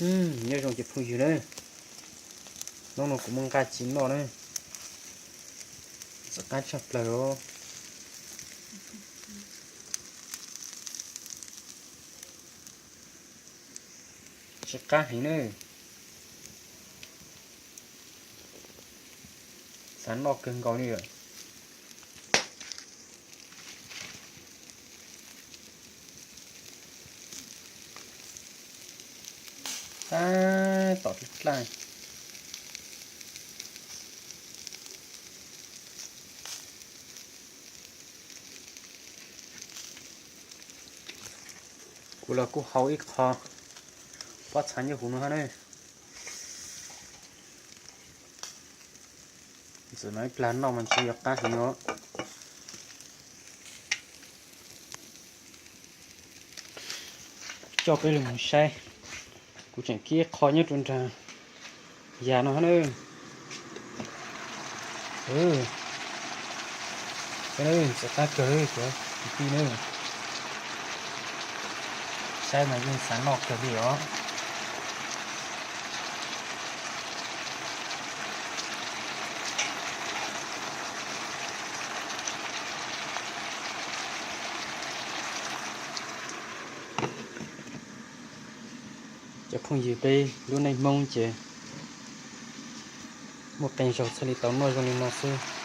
Nyob zoo ces phooj ywg na, hnub no kuv muaj nqaij ci noj na, txiv qab tshaj plaws os. Txiv qab heev na, xav noj kawg nkaus li lawm. Tab tom tib dlaaj. Kuv los kuj hau ib qho pob txha nyob huv no hab na. Ntxim no ib plag noj mas ntshe yuav qab heev os. Coj peb lug mus saib, kuv tseem kib qho nyob rau nraag yas no hab na. Ntxim qab kawg cov kwv tij na, saib mas yeej xav noj kawg li os. Cov phooj ywg, peb lub neej Hmoob ces muaj qee zaug txhaj li tau noj zoo li no xwb.